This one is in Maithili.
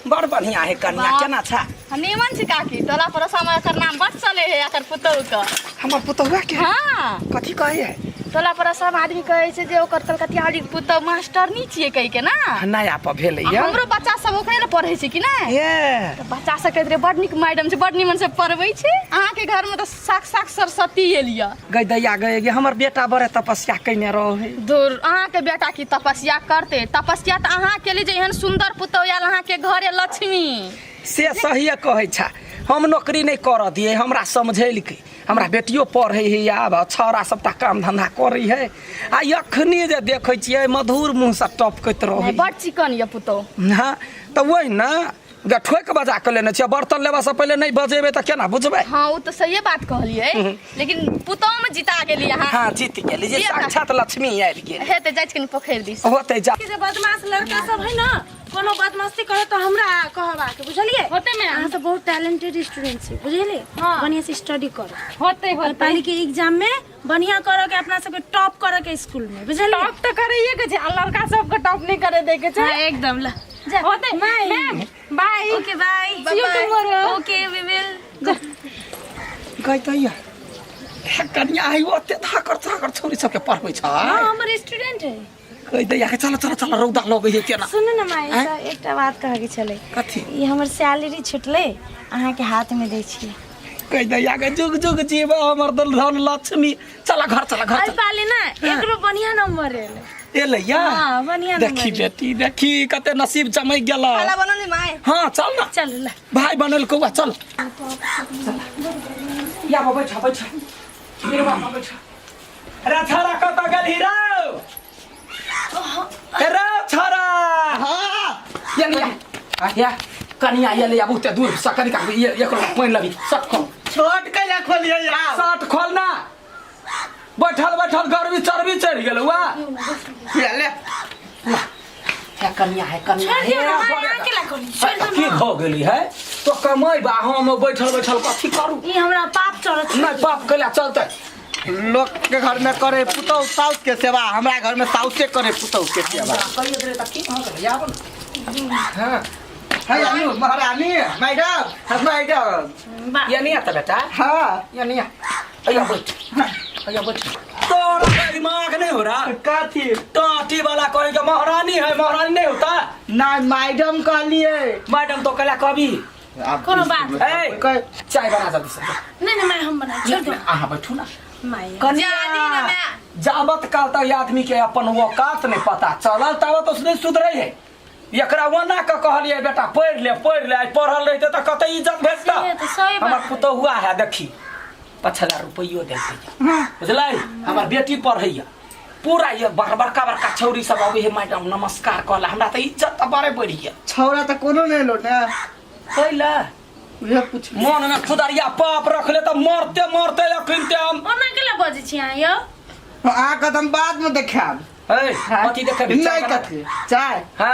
बड़ बढ़िया है कन्या। वाह। केना छा? हम नीमन छी काकी। टोला पड़ोसा में एकर नाम बड चले है, एकर पुतहु के। हमर पुतहुआ के? हाँ। कथी कहै है? टोला पड़ोसा में आदमी कहै छै जे ओकर कलकतिया वाली पुतहु मास्टरनी छियै कहि के ना। नया पर भेलै आ या। हमरो बच्चा सब ओकरे ने पढ़ै छै कि नहि? ये। तऽ बच्चा सब कहैत रहै बड नीक मैडम छै, बड नीमन से पढ़बै छै। अहाँके घर में तऽ साक्षात सरस्वती एल यऽ। गई दैया गई गे, हमर बेटा बड़े तपस्या कयने रहै। दूर, अहाँके बेटा की तपस्या करते? तपस्या तऽ अहाँ केली जे एहन सुन्दर पुतहु आयल अहाँके घरे लक्ष्मी। से सहिए कहै छा, हम नौकरी नहि करऽ दियै, हमरा समझेलकै। हमरा बेटियो पढ़ै है आब, छौड़ा सबटा काम धंधा करै है, आ अखनी जे देखै छियै मधुर मुँहसँ टपकैत रहै। बड़ चिकन यऽ पुतहु। हँ तऽ वही ने गे, ठोकि बजा कऽ लेने छियै। बर्तन लेबासँ पहिले नहि बजेबै तऽ केना बुझबै? हाँ, ओ तऽ सहिए बात कहलियै, लेकिन पुतहु में जिता गेली अहाँ। हाँ, जीत गेली जे साक्षात लक्ष्मी आबि गेल। हेतै, जाइ छी कनि पोखरि दिस। होतै, जा। के जे बदमाश लड़का सब है ना, कोनो बदमाशी करे तो हमरा कहबाक, बुझलिए? होतै मैम। अहाँ सब बहुत टैलेंटेड स्टूडेंट छी, बुझलिए? हाँ। बढ़िया से स्टडी करो। होतै होतै। पाली के एग्जाम में बढ़िया करो के अपना सबके टॉप करे के स्कूल में, बुझलिए? टॉप तो करैये के छै, आ लड़का सबके टॉप नहीं करे दे के छै। हाँ, एकदम। ल जा। होतै। Bye. Ma'am, bye. Okay, bye. See you tomorrow. Okay, we will. गई दैया हे, कनिया है, ओते धाकर धाकर छौरी सबके पढ़बै छै। हाँ, हमर स्टूडेंट है। कहि दैया के, चलो चलो चलो, रौदा लगै है केना। सुनू ने माई, आँय? तऽ एकटा बात कहके छलै। कथी? ई हमर सैलरी छुटलै, अहाँके हाथमे दै छी। कहि दैया के, जुग जुग जीव हमर धन लक्ष्मी। चल घर, चल घर। एहि चल। पाली ने एकरो बढ़िया नंबर एलै। एलै या? हाँ, बढ़िया देखी नंबर एलै। बेटी, देखी कते नसीब चमकि गेल। खाना बनौली माय? हाँ, चल ना। चलू ल। भाई बनल कौआ, चल या बैठ बैठ बिरवा बैठ। रे छोरा, कतऽ गेलही रौ? रे छोरा। हाँ। या नहीं या या कनिया ये ले, बहुते दूर से कनिका ये एक लोटा पानि लगी, शर्ट खोल। छोट कैला खोलिए यार? शर्ट खोल ना, बैठल बैठल गर्मी चर्बी चढ़ि गेल वा। ले ले। या कनिया है, कनिया छोड़ दियौ है। ने माय, अहाँ केला खोली? छोड़ दियौ की ने। भऽ गेली है तो कमाई बा, हम बैठल बैठल कथी करू? ई हमरा पाप चढ़त। नहि, पाप कैला चलते? लोक के घर में करे पुतहु साउस के सेवा, हमरा घर में साउसे करे पुतहु के सेवा। कहियो देले तऽ की भऽ गेलै? आब ने। हाँ। है अनु महारानी मैडम, हाँ, मैडम। वाह। या नहीं आता बेटा? हाँ। या नहीं अया बैठ, अया बैठ। तोरा दिमाग नहीं हो रहा? कथी? टाटी वाला कहे के महारानी है, महारानी नहीं होता? ना, मैडम कहलिए। मैडम तो कहला कभी। कोनो बात। ए, चाय बना जल्दी से। नहीं नहीं माय, हम बना, छोड़ दो। अहाँ बैठू ना। माय। कन्या, जादी ना मैं। जाबत काल तक आदमी के अपन औकात नहीं पता चलल ताबत उसने सुधरे है। एकरा ओना के कहलिए बेटा पढ़ ले, पढ़ ले, आइ पढ़ल रहते तऽ कते इज्जत भेटता। से तऽ सही बात हमर है। पुतहुआ है, देखी 5,000 रुपैयो देलकै, बुझलै? हमर बेटी पढ़ैया पूरा, ये बड़का बड़का छौरी सब अबै है, मैडम नमस्कार कहला, हमरा तऽ इज्जत तऽ बड़े बढ़ि गेल। छौड़ा तऽ कोनो नहि लो ने। कैला? उहे पूछ। मन में खुदरिया पाप रखले तऽ मरते मरते अखन हम। ओना केला बजै छी अहाँ यौ? अहाँ कदम बाद में देखायब। ए, कथी देखेबी? नहीं, कथी चाय। हाँ।